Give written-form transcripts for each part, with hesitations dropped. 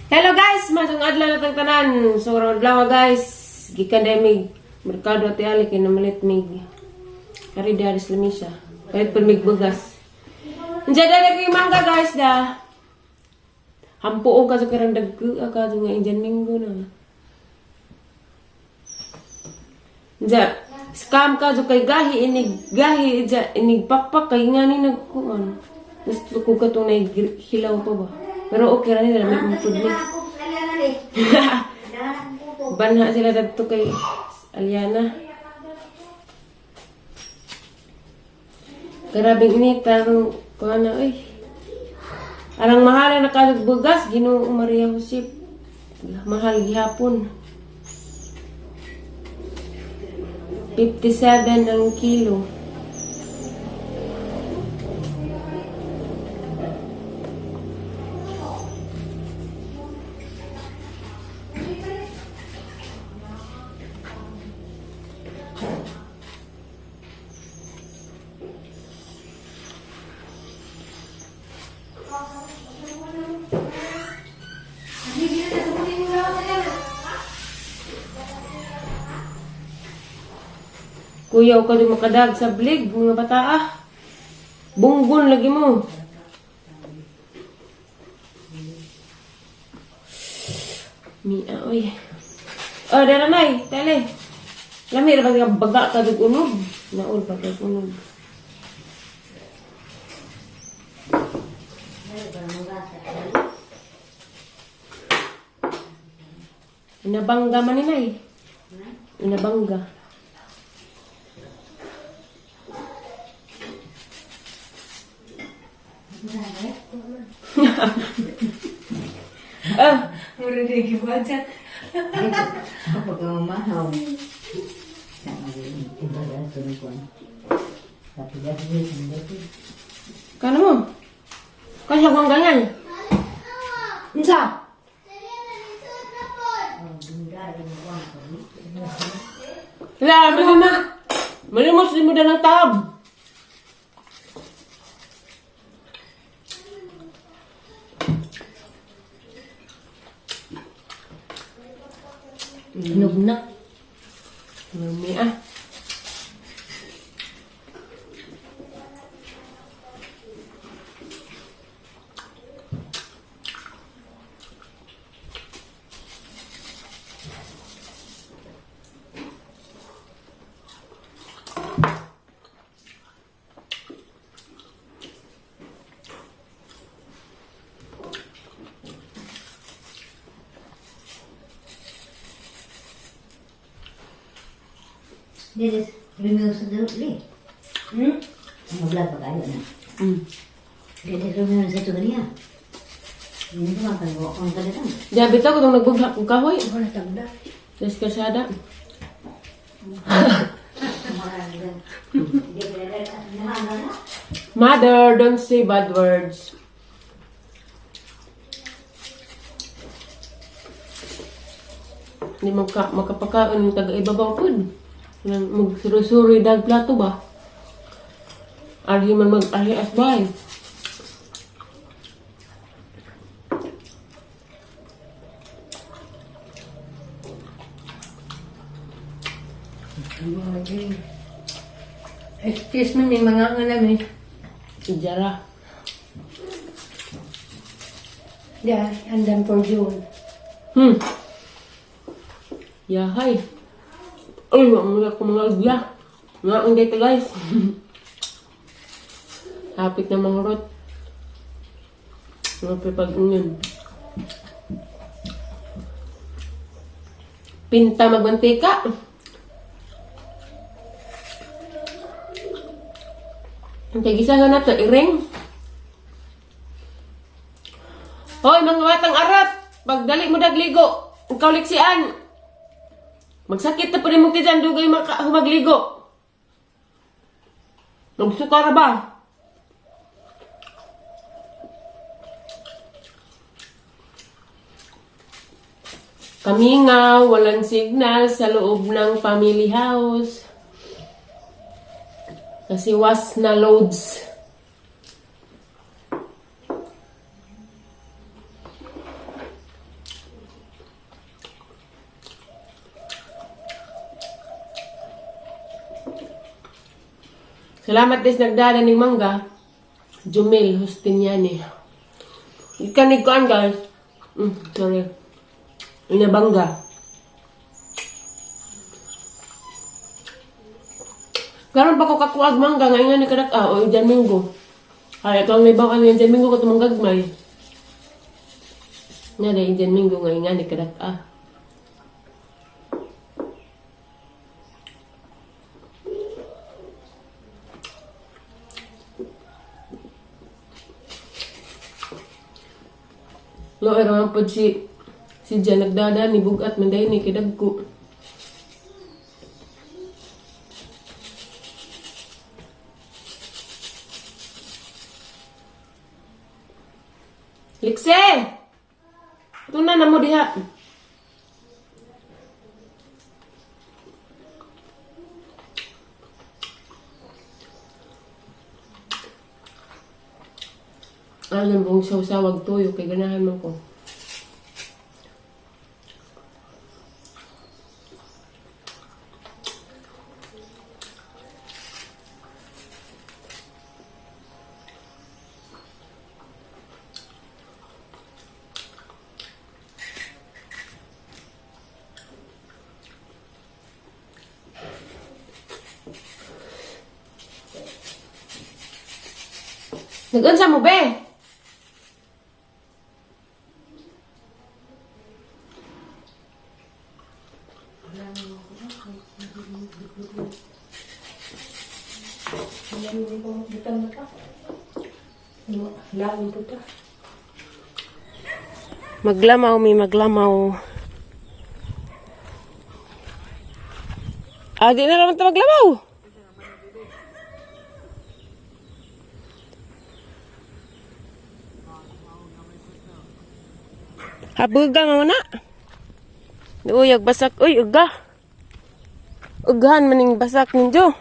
Hello guys, masang adlaw na tang tanan. So karon adlaw guys, gikan dai mig merkado ati ali kay namalit mig kari dari sa lamisa. Palit pud mig bugas. Unsa dai kay mangga guys da. Hampuo ka sa karang dagko ka sa nga Indian minggo na. Unsa scam ka so kay gahi inig gahi ija inig pakpak kay nga ni nagkuan. Gusto ko ka tong hilaw pa ba. Pero okay ra nila may mupud ni. Banha sila dadto kay Aliana. Grabing init tarong kuan na oy. Arang mahal na kadug bugas Ginoo Maria Josep. Mahal gihapon. 57 ang kilo. Kuyaw ka di makadag sa blig, mga bata ah. Bunggon lagi mo. Mia, oy. Oh, dara nay, tele. Lami ra ba nga baga ka dug unog? Naol ba kag unog? Inabangga man ni nay. Inabangga. Ah, Mura na gibadya. Kapag mamahaw. Kano mo? Kaya kang ganyan. Unsa? La, malimot. Malimot si mo na ng tab. Hinog na. Mami ah. Dili, Romeo sa dili. Ang vlog pa kayo na. Dili, Romeo sa ito niya. Hindi ko man kayo ang talaga. Diyan bitaw ko itong nagbugha kong kahoy. Wala tagda. Diskarsada. Mother, don't say bad words. Hindi makapakaon ng taga-ibabaw po. Magsuri-suri dag plato ba? Arhi man mag-arhi asbay. Excuse me, may mga alam eh. Ijara. Yeah, and for June. Yahay. Uy, wag mo na akong mga agya. Mga ang dito guys. Hapit na mga rot. Mga pipag-unyon. Pinta magmantika. Ang tagisa na to, iring. Hoy, mga batang arat! Pagdali mo dagligo, ikaw liksian. Magsakit na pa rin mong tiyan, dugay maka humagligo. Nagsuka ra ba? Kami nga, walang signal sa loob ng family house. Kasi was na loads. Salamat des nagdala ning mangga. Jumil Hustiniani. Ikan ni kuan guys. Sorry. Inabangga. Karon pa ko kakuag mangga nga nga ni kadak ah o Indian Minggo. Ay ito ang libaw kami Indian Minggo ko tumang gagmay. Nga na Indian Minggo nga nga ni kadak ah. Lo era man pod si Jan nagdada ni bugat man dahil ni kidagko. Likse! Tuna na mo diha. Alam kong sawsawag tuyo kay ganahan man ko. Nag-unsa mo be? Laon po ta. Maglamaw mi maglamaw. Ah, di na naman ta maglamaw. Habuga nga na. Uyag basak. Uy, uga. Ughan maning basak ninyo.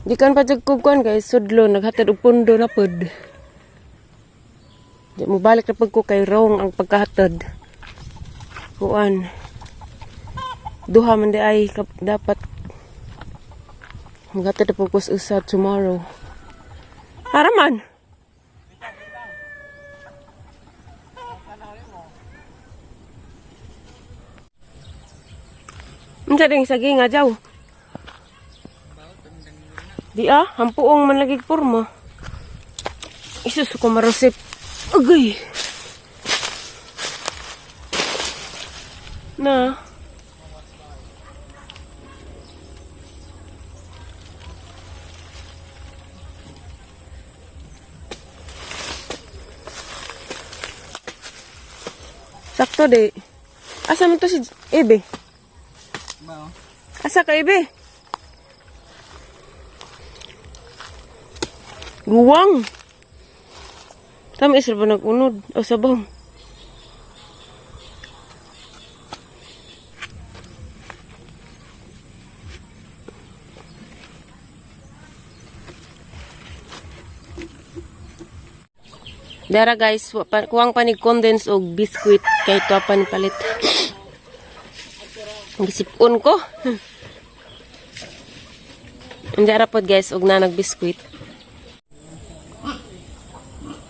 Di kan pa jud ko kuan guys, sudlo naghatad og pundo na pod. Di mo balik na pag ko kay wrong ang pagkahatod. Kuan. Duha man di ay dapat maghatod na pag ko sa usa tomorrow. Haraman. Unsa ding sagi nga jaw? Di ah, hampuong man lagi porma. Isus ko marosip. Agay. Na. Sakto di. Asa man to si Ebe? Asa ka Ebe? Guwang. Tama isra ba nag-unod? O sabaw. Dara guys, kuwang pa ni condense og biskuit kay tuwa pa ni palit. Gisipon ko. Ang pod guys og nanag biskuit.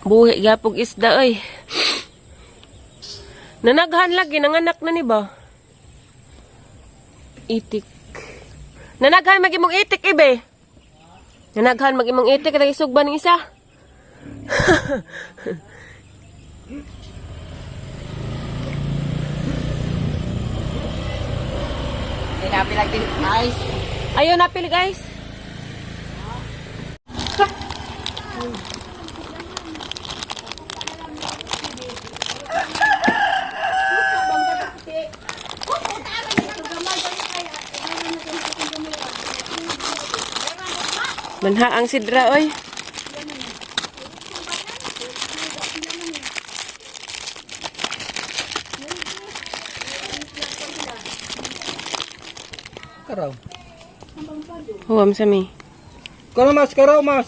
Buhi gapog isda oy. Nanaghan lagi nanganak na ni ba? Itik. Nanaghan mag imong itik ibe. Nanaghan mag imong itik kay isugban ng isa. Ice. Ayaw napili guys. Manha ang sidra oy. Karaw. Huwam sa mi. Karaw mas, karaw mas.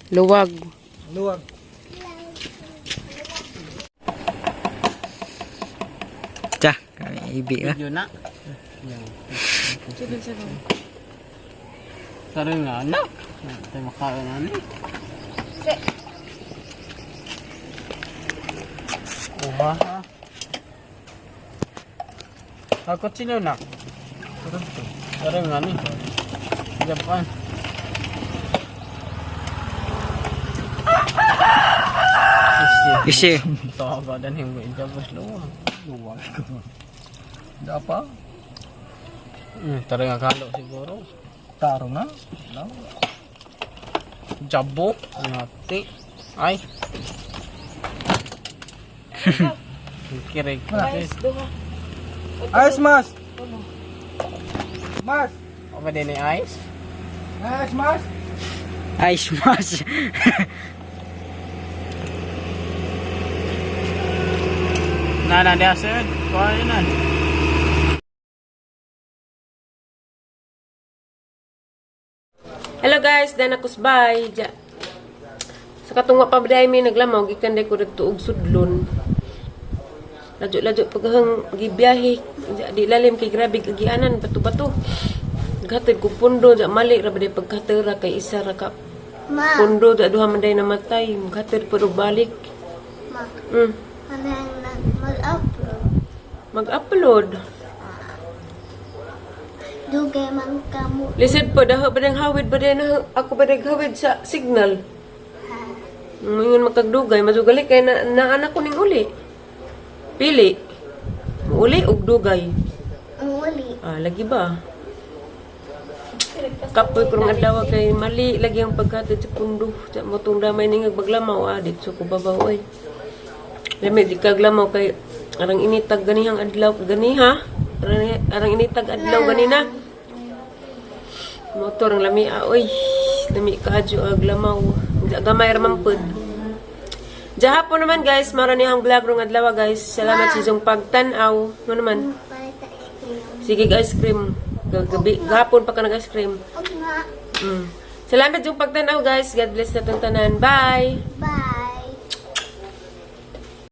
Luwag. Luwag. Tsa, kami ibi ba? Yun na. Tara nga anak. Tayo makain na ni. Uha ha. Ako sino na? Tara nga ni. Japan. Isi. Tawa dan yung ijabos luwag. Luwag ko. Dapa. Tara nga kalo siguro. Taro na. No. Jabo. Ngati. Ay. Kirig. Guys, duha. Ice mas. Mas. Apa din ni ice? Ice mas. Ice mas. Na na dia sir. Kuha yun na. Hello guys, dan ako bye. Ja. Sa katong wa pa ba mi naglamaw gikan day ko didto og sudlon. Ladyo-ladyo paghang gibiyahe ja, di lalim kay grabe kagianan bato-bato. Gatid ko pundo ja mali ra ba day pagkatera kay isa ra ka Ma, pundo ja duha man day namatay. Gatid pa og balik. ma, ano yung mag-upload? Mag-upload. Dugay man kamo. Lisod po daho ba dang hawid ba day na ako ba day hawid sa signal. Ngayon makagdugay, masugali kay na naanak ko ning uli. Pili. Uli og dugay. Ang uli. Ah, lagi ba? Kapoy ko ng adlaw kay mali lagi ang pagkatid sa pundo. Sa motong damay ning baglamaw ah dito ko babaw oy. Lami di kag lamaw kay arang initag ganihang adlaw ganiha. Arang initag adlaw ganina. Motor ang lami ah, oy. Lami kaadyo ag lamaw. Gamay ra man pud. Jahapon naman guys, mara ni ang vlog rong adlaw guys. Salamat sa inyong pagtan-aw. Ano naman? Palit ice cream. Sige, ice cream. Gagabi, gahapon pa ka nag-ice cream. Og nga. Salamat yung pagtanaw, guys. God bless na tanan. Bye! Bye.